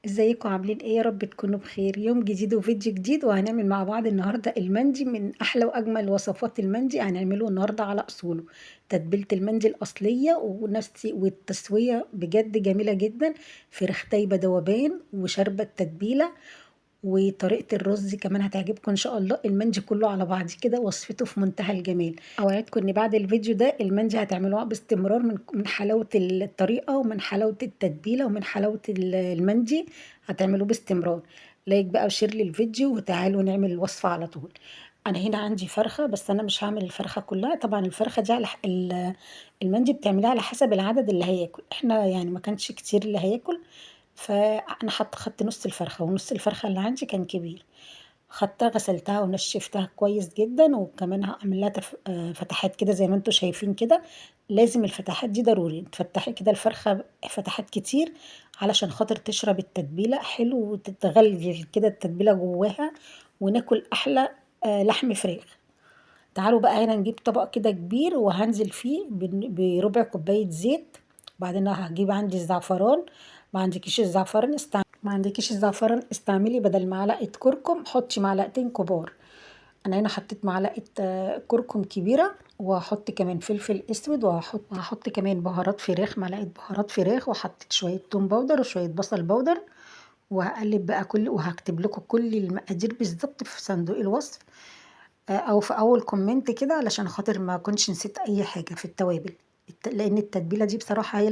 ازيكم عاملين ايه؟ يا رب تكونوا بخير. يوم جديد وفيديو جديد، وهنعمل مع بعض النهارده المندي. من احلى واجمل وصفات المندي هنعمله النهارده على اصوله، تتبيله المندي الاصلية ونفس والتسويه بجد جميلة جدا. فراخ تايبه ذوبان وشاربه التتبيله، وطريقه الرز كمان هتعجبكم ان شاء الله. المندي كله على بعض كده وصفته في منتهى الجمال. اوعدكم ان بعد الفيديو ده المندي هتعملوها باستمرار من حلاوة الطريقة ومن حلاوة التتبيله ومن حلاوة المندي، هتعملوه باستمرار. like بقى و share للفيديو، وتعالوا نعمل الوصفة على طول. انا هنا عندي فرخة، بس انا مش هعمل الفرخه كلها. طبعا الفرخه دي على المندي بتعمليها على حسب العدد اللي هياكل. احنا ما كانش كتير اللي هياكل، فانا خدت نص الفرخه، ونص الفرخه اللي عندي كان كبير. خدتها غسلتها ونشفتها كويس جدا، وكمان هعمل لها فتحات كده زي ما انتم شايفين كده. لازم الفتحات دي ضروري تفتحي كده الفرخه فتحات كتير علشان خاطر تشرب التتبيله حلو وتتغلغل كده التتبيله جواها، وناكل احلى لحم فراخ. تعالوا بقى هنا نجيب طبق كده كبير، وهنزل فيه بربع كوباية زيت. بعدين هجيب عندي الزعفران. ما عندكيش الزعفران استعملي بدل معلقه كركم حطي معلقتين كبار. انا هنا حطيت معلقه كركم كبيرة، وهحط كمان فلفل اسود، وهحط كمان بهارات فراخ، معلقه بهارات فراخ، وحطيت شوية توم powder وشوية بصل powder. وهقلب بقى كل، وهكتب لكم كل المقادير بالظبط في صندوق الوصف، او في اول comment كده، علشان خاطر ما كنتش نسيت اي حاجة في التوابل. لان التتبيله دي بصراحة هي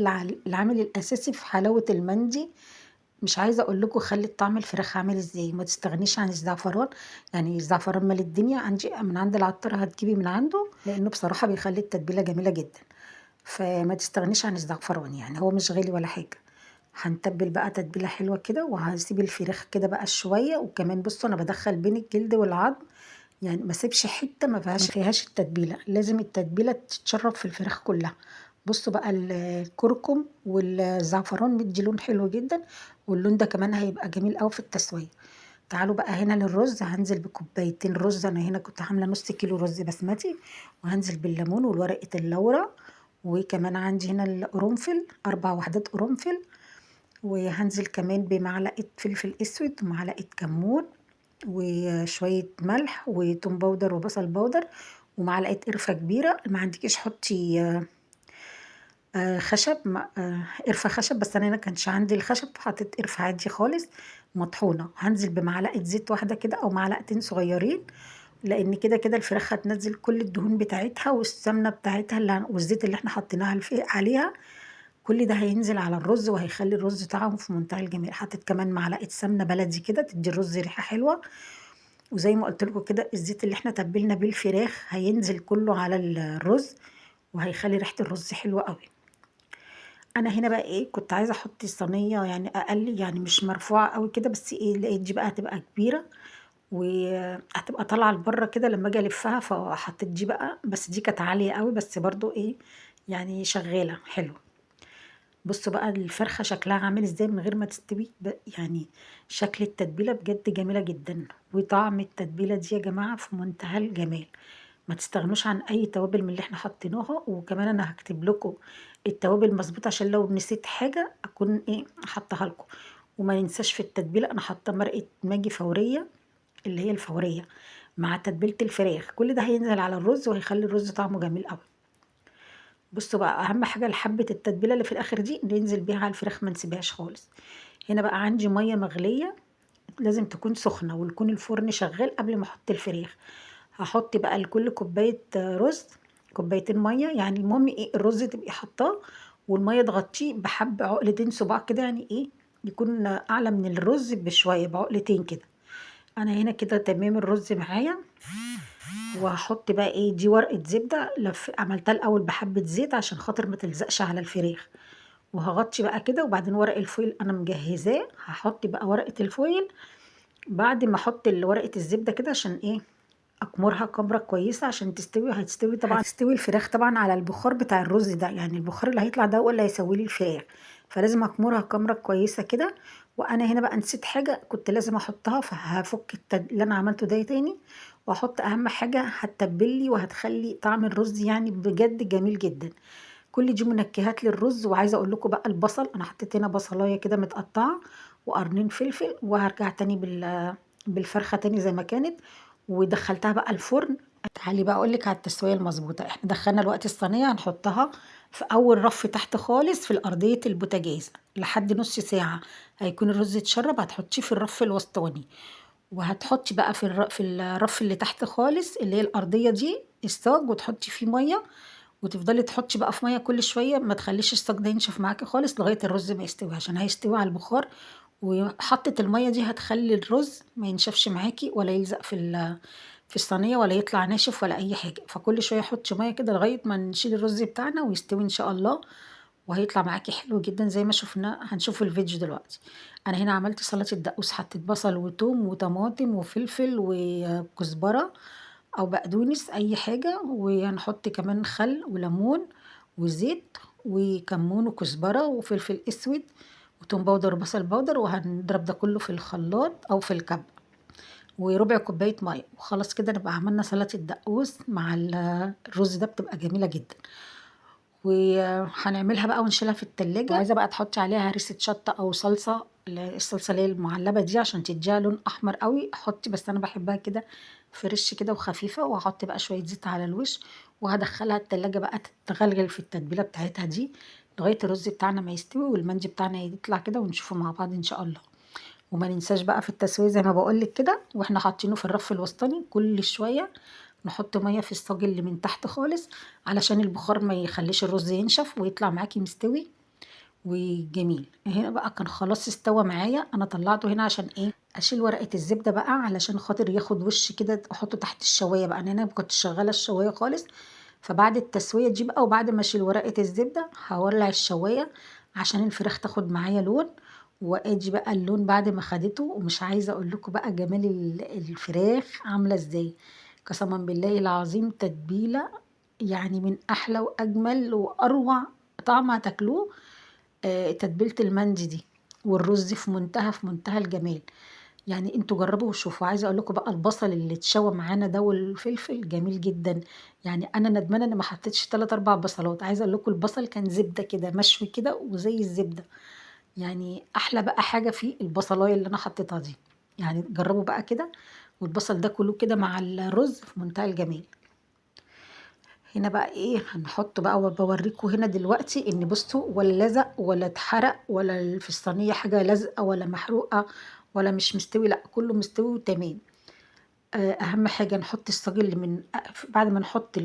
العامل الاساسي في حلاوة المندي. مش عايزه اقول لكم خلت طعم الفراخ عامل ازاي. ما تستغنيش عن الزعفران، الزعفران مال الدنيا. عندي من عند العطار هتجيبي من عنده، لانه بصراحة بيخلي التتبيله جميلة جدا، فما تستغنيش عن الزعفران، هو مش غالي ولا حاجة. هنتبل بقى تتبيله حلوة كده، وهسيب الفراخ كده بقى شوية. وكمان بصوا انا بدخل بين الجلد والعظم، ما سيبش حتة ما فيهاش التتبيله، لازم التتبيله تتشرب في الفراخ كلها. بصوا بقى الكركم والزعفران مدي لون حلو جدا، واللون ده كمان هيبقى جميل قوي في التسوية. تعالوا بقى هنا للرز. هنزل بكوبايتين رز، انا هنا كنت عامله نص كيلو رز بسمتي، وهنزل بالليمون والورقة اللورا، وكمان عندي هنا القرنفل، 4 وحدات قرنفل، وهنزل كمان بمعلقه فلفل اسود ومعلقة كمون وشوية ملح وتوم powder وبصل powder ومعلقة قرفه كبيرة. ما عندكيش حطي، خشب، قرفه خشب، بس انا هنا كانش عندي الخشب فحطيت قرفه عادي خالص مطحونه. هنزل بمعلقه زيت واحدة كده او معلقتين صغيرين، لان كده كده الفراخ هتنزل كل الدهون بتاعتها والسمنه بتاعتها والزيت اللي احنا حطيناها عليها، كل ده هينزل على الرز وهيخلي الرز طعمه في منتهى الجمال. حطيت كمان معلقه سمنه بلدي كده تدي الرز ريحه حلوة. وزي ما قلت لكم كده الزيت اللي احنا تبلنا بيه الفراخ هينزل كله على الرز وهيخلي ريحه الرز حلوة قوي. انا هنا بقى كنت عايزه احط الصينية اقل، مش مرفوعة قوي كده، بس لقيت دي بقى هتبقى كبيرة وهتبقى طالعه لبره كده لما اجي الفها، فحطيت دي بقى، بس دي كانت عالية قوي، بس برضو شغالة حلو. بصوا بقى الفرخه شكلها عامل ازاي من غير ما تستوي، شكل التتبيله بجد جميلة جدا، وطعم التتبيله دي يا جماعة في منتهى الجمال. ما تستغنوش عن اي توابل من اللي احنا حطيناها. وكمان انا هكتب لكم التوابل مظبوط عشان لو نسيت حاجة اكون حطاها لكم. وما ننساش في التتبيله انا حاطه مرقه ماجي فورية اللي هي الفورية مع تتبيله الفراخ، كل ده هينزل على الرز وهيخلي الرز طعمه جميل قوي. بصوا بقى اهم حاجة حبه التتبيله اللي في الاخر دي ننزل بيها على الفراخ، ما نسيبهاش خالص. هنا بقى عندي مية مغليه، لازم تكون سخنة ويكون الفرن شغال قبل ما احط الفراخ. هحط بقى لكل كوباية رز كوبايتين مية، المهم الرز تبقي حطاه والمية تغطيه بحب عقلتين صباع كده، يكون اعلى من الرز بشوية بعقلتين كده. انا هنا كده تمام الرز معايا. وهحط بقى دي ورقة زبدة عملتها الاول بحبه زيت عشان خاطر ما تلزقش على الفراخ، وهغطي بقى كده. وبعدين ورق الفويل انا مجهزاه، هحط بقى ورقة الفويل بعد ما احط ورقة الزبدة كده عشان اكمرها كمره كويسة عشان تستوي. هتستوي طبعا، هتستوي الفراخ طبعا على البخار بتاع الرز ده، البخار اللي هيطلع ده هو اللي هيسوي لي الفراخ، فلازم اكمرها كمره كويسة كده. وانا هنا بقى نسيت حاجة كنت لازم احطها، فهفك اللي انا عملته ده تاني واحط اهم حاجة هتتبلي وهتخلي طعم الرز بجد جميل جدا. كل دي منكهات للرز. وعايزه اقول لكم بقى البصل، انا حطيت هنا بصلايه كده متقطعه وقرنين فلفل، وهرجع تاني بالفرخة تاني زي ما كانت، ودخلتها بقى الفرن. تعالي بقى اقولك على التسوية المظبوطة. احنا دخلنا الوقت الصينية، هنحطها في اول رف تحت خالص في الارضية البوتاجاز لحد نص ساعة، هيكون الرز اتشرب. هتحطيه في الرف الوسطاني، وهتحطي بقى في الرف اللي تحت خالص اللي هي الارضية دي الصاج، وتحطي فيه مية، وتفضلي تحطي بقى في مية كل شوية، ما تخليش الصاج ده ينشف معاكي خالص لغاية الرز ما يستوي، عشان هيستوي على البخار. وحطت المية دي هتخلي الرز ما ينشفش معاكي ولا يلزق في الصينية ولا يطلع ناشف ولا اي حاجة. فكل شوية حطي مية كده لغاية ما نشيل الرز بتاعنا ويستوي ان شاء الله، وهيطلع معاكي حلو جدا زي ما شفنا. هنشوف الفيديو دلوقتي. انا هنا عملت سلطة دقوس، حطيت بصل وتوم وطماطم وفلفل وكزبره او بقدونس اي حاجة، وهنحط كمان خل وليمون وزيت وكمون وكزبره وفلفل اسود وتوم powder وبصل powder، وهنضرب ده كله في الخلاط او في الكب، وربع كوباية مية. وخلاص كده نبقى عملنا سلطة دقوس مع الرز ده، بتبقى جميلة جدا. وهنعملها بقى ونشيلها في التلاجة. وعايزه بقى تحطي عليها هريسه شطه او صلصه، الصلصه اللي هي المعلبه دي عشان تديها لون احمر قوي حطي، بس انا بحبها كده fresh كده وخفيفة. وهحط بقى شوية زيت على الوش، وهدخلها التلاجة بقى تتغلغل في التتبيله بتاعتها دي لغاية الرز بتاعنا ما يستوي والمندي بتاعنا يطلع كده، ونشوفه مع بعض ان شاء الله. وما ننساش بقى في التسوية زي ما بقولك كده، واحنا حاطينه في الرف الوسطاني كل شوية نحط مية في الصاج اللي من تحت خالص علشان البخار ما يخليش الرز ينشف ويطلع معاكي مستوي وجميل. هنا بقى كان خلاص استوى معايا، انا طلعته هنا عشان ايه؟ اشيل ورقة الزبدة بقى علشان خاطر ياخد وش كده، احطه تحت الشوايه بقى. انا هنا ما كنتش شغالة الشوايه خالص، فبعد التسوية دي بقى وبعد ما اشيل ورقة الزبدة هولع الشوايه عشان الفراخ تاخد معايا لون. وادي بقى اللون بعد ما خدته، ومش عايزه اقول لكم بقى جمال الفراخ عامله ازاي، قسما بالله العظيم تتبيله يعني من احلى واجمل واروع طعم هتاكلوه، تتبيله المندي دي والرز في منتهى الجمال. يعني انتوا جربوا وشوفوا. عايزه اقول لكم بقى البصل اللي اتشوى معانا ده والفلفل جميل جدا، يعني انا ندمانه ان ما حطيتش 3-4 بصلات. عايزه اقول لكم البصل كان زبدة كده مشوي كده وزي الزبدة، يعني احلى بقى حاجة فيه البصلايه اللي انا حطيتها دي. يعني جربوا بقى كده، والبصل ده كله كده مع الرز في منتهى الجمال. هنا بقى ايه هنحط بقى، وبوريكم هنا دلوقتي ان بصوا ولا لزق ولا اتحرق ولا في الصينية حاجة لزقه ولا محروقة ولا مش مستوي، لا كله مستوي وتمام. اهم حاجة نحط الصاج اللي من بعد ما نحط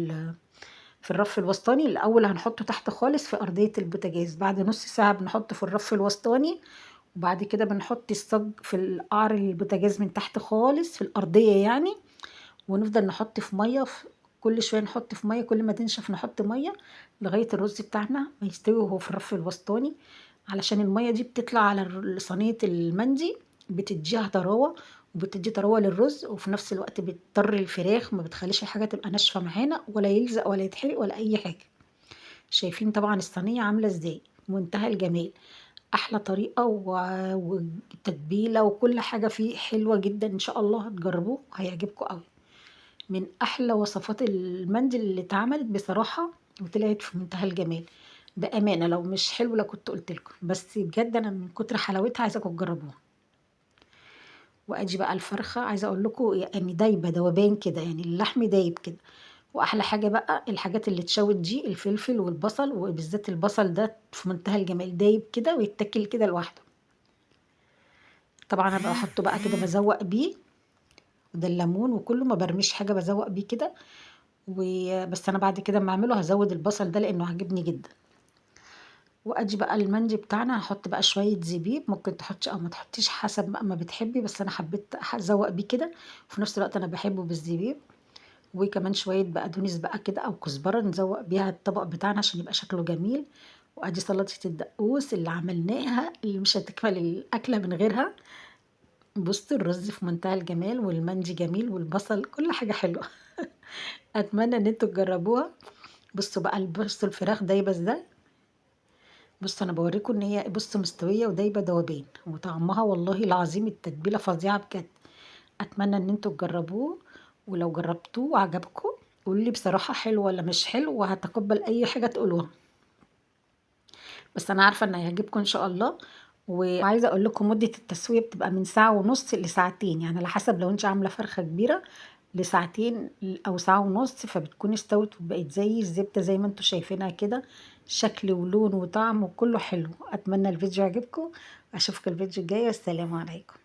في الرف الوسطاني الاول هنحطه تحت خالص في ارضية البوتاجاز، بعد نص ساعة بنحطه في الرف الوسطاني، وبعد كده بنحط الصاج في القعر البوتاجاز من تحت خالص في الارضية يعني، ونفضل نحط في مية، في كل شوية نحط في مية، كل ما تنشف نحط مية لغاية الرز بتاعنا ما يستوي وهو في الرف الوسطاني، علشان المية دي بتطلع على صينية المندي بتديها طراوه، وبتدي طراوه للرز، وفي نفس الوقت بتطري الفراخ، ما بتخليش الحاجة تبقى ناشفة معانا ولا يلزق ولا يتحرق ولا اي حاجة. شايفين طبعا الصينية عامله ازاي، منتهى الجمال، احلى طريقه وتتبيله وكل حاجة فيه حلوة جدا. ان شاء الله هتجربوه هيعجبكم قوي، من احلى وصفات المندي اللي اتعملت بصراحة وطلعت في منتهى الجمال بامانه. لو مش حلو لا كنت قلت لكم، بس بجد انا من كتر حلاوتها عايزاكم تجربوها. وادي بقى الفرخه، عايزه اقول لكم يعني دايبه دوبان كده، يعني اللحم دايب كده. واحلى حاجة بقى الحاجات اللي اتشوت دي، الفلفل والبصل، وبالذات البصل ده في منتهى الجمال دايب كده ويتاكل كده لوحده. طبعا انا بحطه بقى كده بزوق بيه، وده الليمون وكله ما برميش حاجة، بزوق بيه كده. وبس انا بعد كده ما اعمله هزود البصل ده لانه عاجبني جدا. وادي بقى المندي بتاعنا، هحط بقى شوية زبيب، ممكن تحطي او ما تحطيش حسب بقى ما بتحبي، بس انا حبيت ازوق بيه كده، وفي نفس الوقت انا بحبه بالزبيب. وكمان شوية بقدونس بقى كده او كزبره نزوق بيها الطبق بتاعنا عشان يبقى شكله جميل. وادي سلطة الدقوس اللي عملناها اللي مش هتكمل الاكلة من غيرها. بصوا الرز في منتهى الجمال، والمندي جميل، والبصل، كل حاجة حلوة. اتمنى ان انتوا تجربوها. بصوا بقى، بصوا الفراخ دايبه ازاي. بصوا انا بوريكم ان هي بصوا مستوية ودايبه دوبين، وطعمها والله العظيم التتبيله فظيعة بجد. اتمنى ان انتوا تجربوه، ولو جربتوه وعجبكم قولوا لي بصراحة حلو ولا مش حلو، وهتقبل اي حاجة تقولوها، بس انا عارفه ان هيعجبكم ان شاء الله. وعايزة أقول لكم مدة التسوية بتبقى من ساعة ونص لساعتين، يعني على حسب لو أنتِ عاملة فرخة كبيرة لساعتين أو ساعة ونص، فبتكون استوت وبقت زي الزبدة زي ما انتم شايفينها كده، شكل ولون وطعم وكله حلو. أتمنى الفيديو يعجبكم، أشوفكم الفيديو الجاي، والسلام عليكم.